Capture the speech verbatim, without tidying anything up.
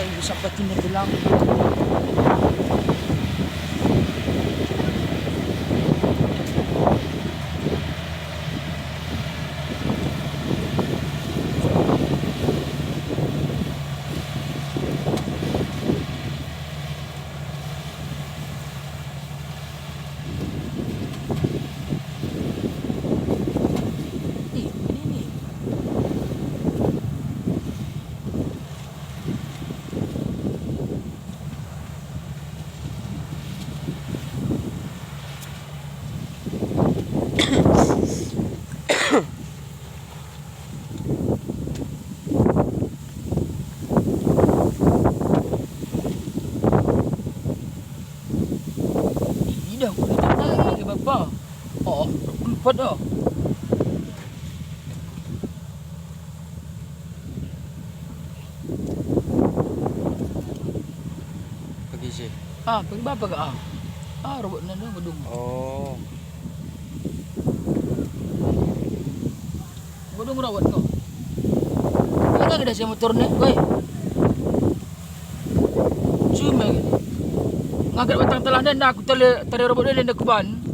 Ibusapatina gelang. Ih, ini nih. Idah ku lagi, Bapa. Oh, empat dah. Pagi sih. Ah, pagi bapa ka, ah. Ah, robot nanda gedung. Oh. Gedung robot ko. Enggak ada si motor nih, weh. Cuma gitu. Ngaget batang telah nanda aku tali, tali robot nanda ku ban.